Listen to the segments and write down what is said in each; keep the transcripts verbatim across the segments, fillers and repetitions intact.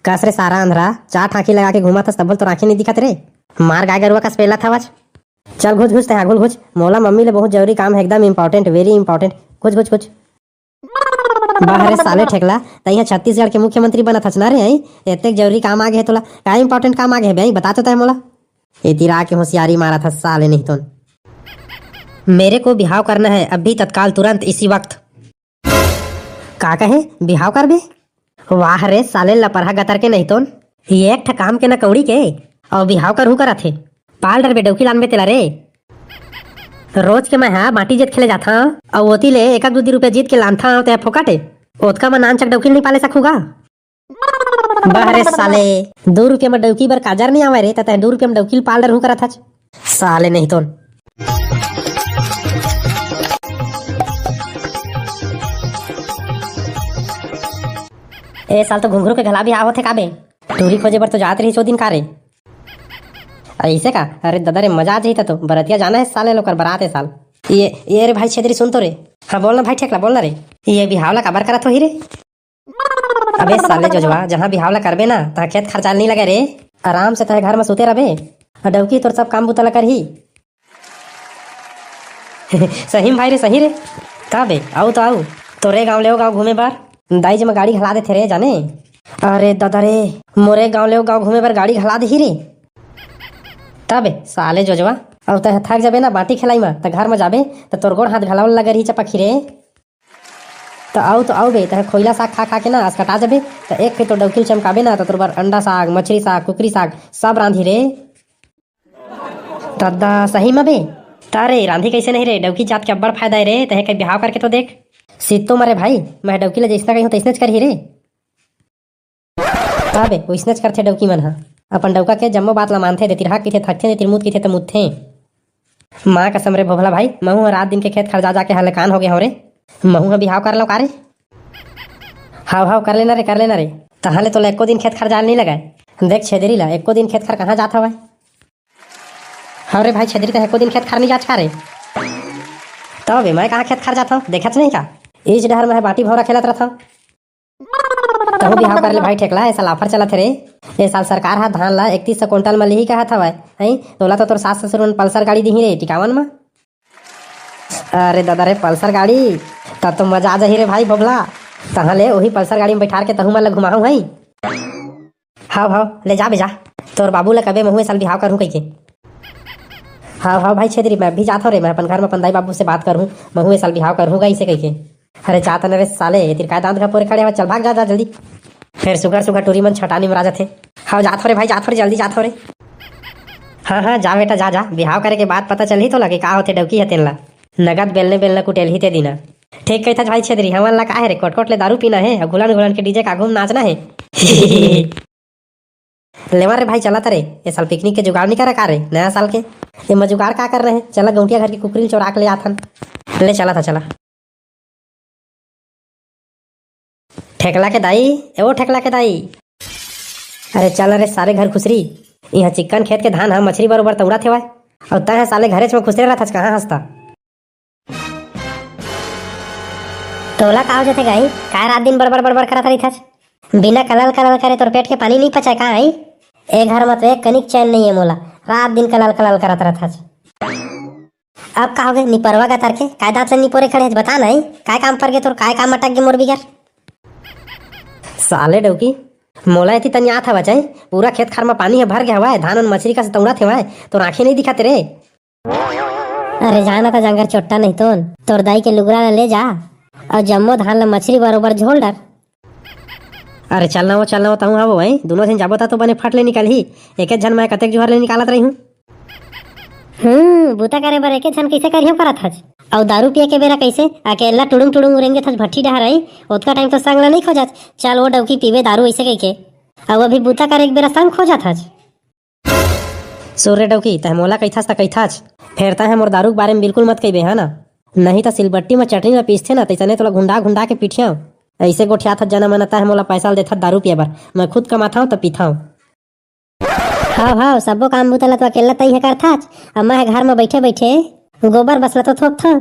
कस रे सारा अंधरा, चार ठाकी लगा के घूमत हस, तभो ले तोर आँखी नइ दिखत रे? मार गाय गरुवा कस पेलत हवच। चल घुच घुच, तैं हा घुल घुच, मोला मम्मी ले बहुत जरूरी काम हे, एकदम important, very important। घुच घुच घुच। बाह रे साले ठेकला, तैं हा छत्तीसगढ़ के मुख्यमंत्री बनत हच ना रे, अई? एतेक जरूरी काम आ गे हे तोला, का important काम आ गे हे बे, अई? बता तो तैं मोला। ए तीर आके होशियारी मारत हस साले नहीं तोन। मेरे को बिहाव करना है अभी, तत्काल, तुरंत, इसी वक्त। का कहे, बिहाव करबे? वाह रे साले लपरहा गतर के नहीं तोन, ये एक ठा काम के ना कौड़ी के, अउ बिहाव करहूं करत हे। पाल डरबे डौकी लानबे तेला रे। रोज के मैं हा बाटी जेत खेले जाथंव, अउ ओती ले एक आध दू दी रुपया जीत के लानथंव, ते फोकट ए। ओतका म नानचक डौकी ल नहीं पाले सकहूं गा। बाह रे साले, दू रुपया म डौकी बर काजर नहीं आवय रे, त तैं दू रुपया म डौकी ल पाल डरहूं करत हच। साले नहीं तोन। ए साल तो घुंघरू के घला बिहाव होथे का बे? टूरी खोजे बर तो जात रहिस ओ दिन का रे? अइसे का? अरे ददा रे, मजा आ जाही त तो। बरतिया जाना हे साले लोकर बरात ए साल। ये, ये रे भाई छेदरी, सुन तो रे। हाँ बोल ना भाई ठेकला, बोल ना रे। ये बिहाव ला काबर करत होही रे? अबे साले जोजवा, जहाँ बिहाव ला करबे ना, तहाँ खेत खरचाल नहीं लगे रे। आराम से तहे घर में सुते रबे, अउ डौकी तोर सब काम बुता ला करही। सही में भाई रे, सही रे। का बे, आऊ तो आऊ। तोरे गांव ले ओ गांव घूमे बर दाई जी में गाड़ी घला देथे रे, जाने। अरे ददा रे, मोरे गांव ले ओ गांव घूमे बर गाड़ी घला देही रे। तबे साले जोजवा, अउ तह थक जाबे ना बाटी खेलाई में, त घर में जाबे, त तोर गोड़ हाथ घलावल लगे रही चपखी रे। त आऊ तो आऊ बे, तह खोइला साग खा खा के ना असकटा जाबे, त एक फेर तो डौकी ल चमकाबे ना, त तोर बर अंडा साग, मछरी साग, कुकरी साग सब रांधी रे। ददा, सही म बे? त रे, रांधी कइसे नहीं रे? डौकी जात के अब्बड़ फायदा हे रे, तहे के बिहाव करके तो देख। सित्तो मरे भाई, मैं डौकी ल जइसना कहिहूं तइसनेच करही रे। त बे, ओइसनेच करथे डौकी मन ह। अपन डौका के जम्मो बात ल मानथे, दे तिरहा कहिथे थकथे, दे तिरमुत कहिथे त मुतथे। माँ कसम रे भोभला भाई, महू ह रात दिन के खेत खर जा जाके हलेकान हो गे हंव रे। महू ह बिहाव कर लंव का रे? हाव हाव, कर लेना रे, कर लेना रे। तहां ले तोला एको दिन खेत खर जाय ल नइ लगय। देख छेदरी ला, एको दिन खेत खर कहां जात हवय? हव रे भाई छेदरी, तैं एको दिन खेत खार नइ जाच का रे? तब बे, मैं कहाँ खेत खार जात हंव, देखत नहीं का? इच डहर में बाटी भौरा खेलत रहत हंव। तहूं बिहाव कर ले भाई ठेकला, ए साल offer चलत हे रे। ए साल सरकार ह धान ला इकतीस सौ कुंटल म लिही कहत हवय, हैं? तोला तो तोर सास ससुर मन पल्सर गाड़ी दिही रे टिकावन म। अरे ददा रे, पल्सर गाड़ी, तब तो मजा आ जाही रे भाई भोभला। तहां ले ओही पल्सर गाड़ी में बैठार के तहूं मन ला घुमाहूं, हैं? हाव, हाव, ले जा बे जा। तोर बाबू ल कबे महू ए साल बिहाव करहूं कहिके। हाव, हाव भाई छेदरी, मैं अभी जात हंव रे, मैं अपन घर में अपन दाई बाबू से बात करहूं, महू ए साल बिहाव करहूं कहिसे कहिके। अरे जा तने रे साले, ये तिरका दांत घपोरे खड़े हवय, चल भाग जा, जा जल्दी। फेर सुघर सुघर टूरी मन छटानी मरा जथे। हाव जात हंव रे भाई, जात हंव रे, जल्दी जात हंव रे। हां, हां, जा बेटा, जा, जा, बिहाव करे के बाद पता चलही तोला कि का होथे डौकी ह तेन ला। नगद बेलने बेलना कुटेलही ते दिना। ठीक कहिथस भाई छेदरी, हमन ला का हे रे, कोट कोट ले दारू पीना हे अउ घुलन घुलन के DJ के आगू म नाचना हे। लेवा रे भाई, चलत रे, ए साल picnic के जुगाड़ नइ करा का रे, नया साल के? एमा जुगाड़ का करना हे, चला गौंटिया घर के कुकरी ल चोरा के ले आथन। ले चलत हंव, चला। ठेकला के दाई, ए ओ ठेकला के दाई। अरे चल रे सारे घर खुसरी, इहां चिक्कन खेत के धान ह मछरी बरोबर तौड़त हेवय, अउ तैं ह साले घरेच म खुसरे रहथच, कहां हंसता? तोला का हो जथे गाई? काय रात दिन बड़बड़ बड़बड़ करत रहिथच? बिना कलल कलल करे तोर पेट के पानी नइ पचय का, आई? ए घर म तो एक कनिक चैन नइ हे मोला, रात दिन कलल कलल करत रहथच। अब का होगे, निपरवा गतर के? काय दांत ले निपोरे खड़े हच, बता ना, आई? काय काम पर गे तोर, काय काम अटक गे मोर बिगर? साले डौकी, मोला एती तनियात हवच, आई? पूरा खेत खार म पानी ह भर गे हवय, धान उन मछरी कस तौड़त हेवय, तोर आंखी नइ दिखत रे? अरे जा ना त जांगर चोट्टा नहीं तोन, तोर दाई के लुगरा ला ले जा, अउ जम्मो धान ला मछरी बरोबर झोल डर। अरे चल ना वो, चल ना वो, तहूं हवो, हैं? दूनों झन जाबो त तो बने फट ले निकलही, एके झन मैं कतेक जुहर ले निकालत रही हूं। हम्म, बूता करे बर एके झन कइसे करियो करत हच? अउ दारू पिए के बेरा कइसे अकेला टुड़ुम टुड़ुम उरेंगे थच भट्ठी डहर आई, ओतका टाइम तो संग ला नहीं खोजच। चल वो डौकी पीबे दारू अइसे कहिके, अउ अभी बूता करे के बेरा संग खोजत हच। सुर रे डौकी, तह मोला कहिथस त कहिथच, फेर तह मोर दारू के बारे में बिल्कुल मत कहिबे, हा ना? नहीं त सिलबट्टी म चटनी ल पीसथे ना, तइसने तोला घुंडा घुंडा के पीठियां। अइसे गोठियाथच जना मन, तह मोला पैसा ल देथच दारू पिए बर, मैं खुद कमाथंव त पीथंव। हाव हाव, सब्बो काम बूता ल तो अकेला तइहे करथच, अब मैं घर म बइठे बइठे गोबर बस ल तो थोपथंव।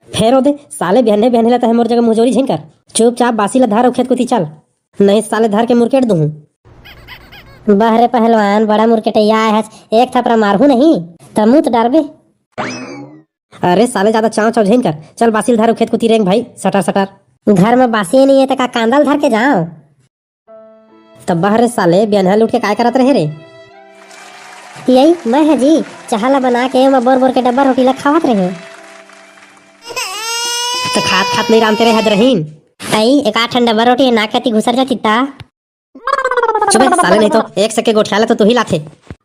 फेर ओदे साले, बिहन्ने बिहन्ने ल तह मोर जगह मुजोरी झिन कर, चुपचाप बासी ल धर अउ खेत कुती चल। नहीं साले धर के मुरकेट दूहूं। बहरे पहलवान, बड़ा मुरकेटैया आय हस, एक थपरा मारहूं नहीं, त मुत डारबे। अरे साले, ज्यादा चाव चाव झिन कर, चल बासी ल धर अउ खेत कुती रेंग भाई, सटर सटर। घर में बासी नहीं है त का कांदा ल धर के जाव? तब बहरे साले, बियनहा ल उठ के काय करत रहे रे? यही मैं है जी, चाहा ला बना के ओमा बोर बोर के डब्बा रोटी ला खावत रहे। तो खात खात नहीं रामते रहे हद रहीन। तई एक आठ ठन डब्बा रोटी नाक कती घुसर जाती ता। चुबे साले, नहीं तो एक सके गोठियाला तो तू ही लाथे।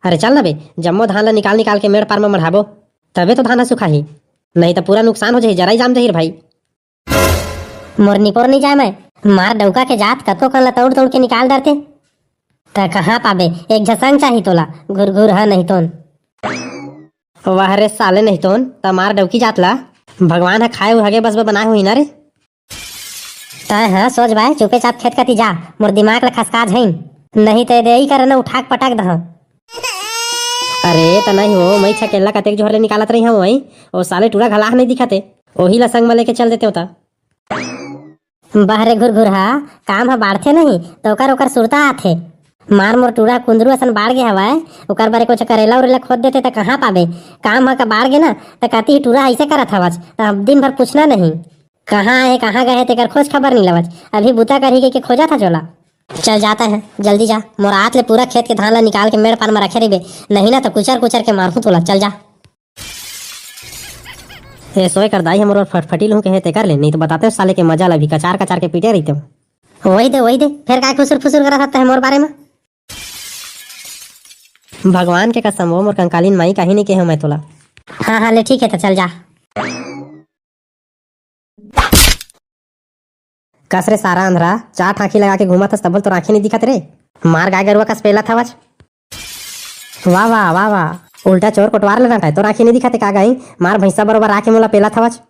अरे चल ना बे, जम्मो धान ला निकाल निकाल के मेड़ पार में मढ़ाबो, तबे तो धान ह सुखाही, नहीं तो पूरा नुकसान हो जाही, जराई जाम जाही रे भाई। मोर निपोर नहीं जाए मैं, मार डौका के जात कतको कन ला तौड़ तौड़ के निकाल डरते। त कहाँ पाबे, एक झसंग चाही तोला, घुरघुर ह नहीं तोन। वाह रे साले नहीं तोन, त मार डौकी जात ला भगवान ह खाए उहागे बस बनाए हुई ना रे। तय हाँ सोच बाय, चुपे चाप खेत कती जा, मोर दिमाग ला खसका झइन, नहीं ते देई कर न उठाक पटक दह। अरे त नहीं हो, मैं छकेल्ला कतेक जोहर ले निकालत रही हूँ वही, ओ साले टूरा घलाह नहीं दिखते, ओही ला संग में लेके चल देते होता। बहरे घुरघुरहा, काम ह बाढ़थे नहीं, त ओकर ओकर सुरता आथे। मार मोर टूरा कुंदरू असन बाढ़ गे हवय, ओकर बरे कुछ करेला उरेला खोद देते त कहाँ पाबे? काम ह का बाढ़ गे ना, त कती ही टूरा अइसे करत हवच, त अब दिन भर पूछना नहीं। कहाँ हे, कहाँ गए हे, तेकर खोज खबर नहीं लवच। अभी बुता करही के, के खोजत ह जोला। चल जाता है, जल्दी जा, मोर आत ले पूरा खेत के धान ला निकाल के मेड़ पार में रखे रहिबे, नहीं ना त कुचर कुचर के मारहूँ तोला। चल जा। ए सोए कर दाई, हमर फटफटी लहू कहे तेकर ले, नहीं तो बताते साले के मजा ला भी कचार कचार के पीटे रहिते। वही दे, वही दे, फिर काय खुसुर फुसुर करत हत्ता है मोर बारे में? भगवान के कसम, वो मोर कंकालीन माई, कहीं नहीं कहे मैं तोला। हाँ हाँ ले ठीक है, तो चल जा। कस रे सारा अंधरा, चार ठांखी लगा के घूमत हस, तबल तोर आंखें नहीं दिखत रे। मार गाय गरुआ कस पेलत हवच। वाह, वाह, वाह, वाह। उल्टा चोर कोटवार ले डांटा है, तोर आंखें नहीं दिखत है का गाई? मार भैंसा बरोबर आके मोला पेलत हवच।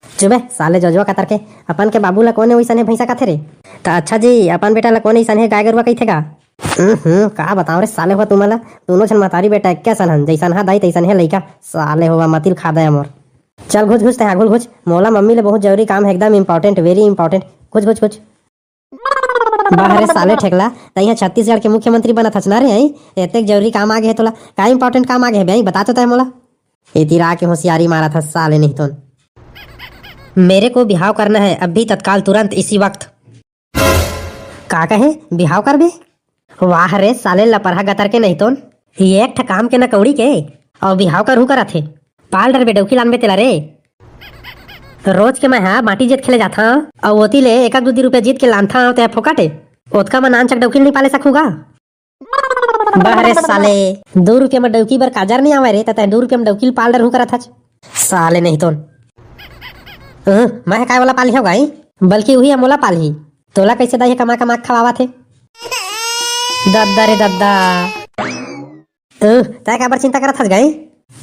चुबे, साले जोजवा कतर के, अपन के बाबू ला कोने ओइसने भैंसा कथे रे? त अच्छा जी, अपन बेटा ला कोने ओइसने गाय गरुआ कहिथे गा? हम्म, हम्म, का बताओ रे साले हो तुमला, दोनों झन महतारी बेटा एक्के असन हन, जैसन हा दाई तैसन हे लइका, साले होवा मतिल खा दया मोर। चल घुच घुच ते हा घुल घुच, मोला मम्मी ले बहुत जरूरी काम है, एकदम important, very important। घुच घुच घुच। बाहरे साले ठेकला, तइहा छत्तीसगढ़ के मुख्यमंत्री बनत हस ना रे, आई? एतेक जरूरी काम आ गे हे तोला, का important काम आ गे हे बे, आई? बता तो तय मोला। एती रा के होशियारी मारत हस साले नहीं तोन। मेरे को बिहाव करना है अभी, तत्काल, तुरंत, इसी वक्त। का कहे, बिहाव करबे? वाह रे साले लपरहा गतर के नहीं तोन, ये एक ठा काम के न कौड़ी के, अउ बिहाव करहूं करत हे। पाल डरबे डौकी लानबे तेला रे। रोज के मैं हा बांटी जीत खेले जाथंव, अउ ओती ले एक आध दू दी रुपया जीत के लानथंव, ते फोकट ए। ओतका म नानचक डौकी ल नहीं पाले सकहूं गा? बहरे साले, दू रुपया म डौकी बर काजर नहीं आवय रे, त तै दू रुपया म डौकी ल पाल डरहूं करत हच। साले नहीं तोन। अहं, मैं काय वाला पाली हो गाई? बल्कि उही मोला पालही। तोला कैसे दाई हे कमा कमा के खवावत हे? दद्दा रे दद्दा। अह, तै काबर चिंता करत हस गाई?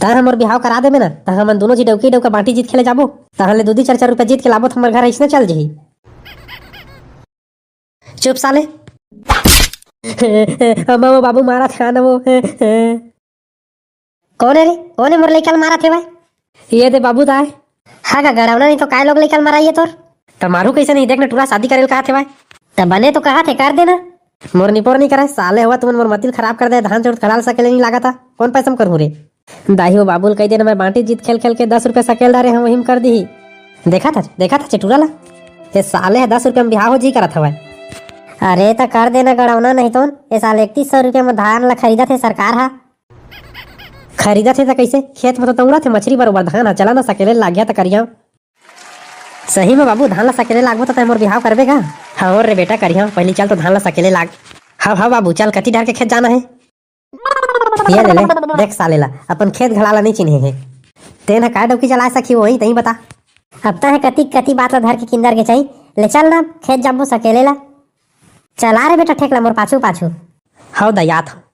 तै हमर बिहाव करा देबे ना, त हमन दोनों जी डौकी डौका बांटी जीत खेले जाबो। तहन ले दू दी चार चार रुपया जीत के लाबो, त हमर घर अइसने चल जही। चुप साले। अम्मा, वो बाबू मारत हे ना वो। कौन है रे? कौन है मोर लइका ल मारत हे भाई? ये दे बाबू ताय। हाँ का गड़ौना नहीं तो काय लोग लइका ल मराइए तोर? त मारू कैसे नहीं, देख ना टूरा शादी करे ल कहत हे भाई। त बने तो कहत हे, कर देना। मोर निपोर नहीं करे, साले हुआ तुमन मोर मतिल खराब कर दे, धान चोट खड़ाल सकेले नहीं लागत, कौन पैसा म करहूँ रे? दाई हो बाबू ल कहि देना, मैं बांटी जीत खेल खेल के दस रुपया सकेल डारे हूँ, वही म कर दीही। देखा था, देखा था चटूरा ला, ये साले ह दस रुपया म बिहाव हो जी करत हवय। अरे त कर देना गड़ौना, नहीं तोन ये साल इकतीस सौ रुपया म धान ला खरीदत हे सरकार हा। खरीदत हे त कइसे? खेत म तो तौड़त हे मछरी बरोबर धान ह, चला ना सकेले लाग गया त करिया। सही म बाबू, धान ला सकेले लागबो त तै मोर बिहाव करबे का? हाँ रे बेटा, करिया, पहली चल तो धान ला सकेले लाग। हव हव बाबू, चल, कति डहर के खेत जाना हे? ये ले ले, देख साले ला, अपन खेत घला ला नहीं चिन्हे हे। तेन ह काय डौकी चलाए सकही वही, तही बता। अब तै ह कति कति बात ला धर के किंदर के चाही, ले चल ना, खेत जाबो सकेले ला। चला रे बेटा ठेकला मोर पाछू पाछू। हव दा, आत हव।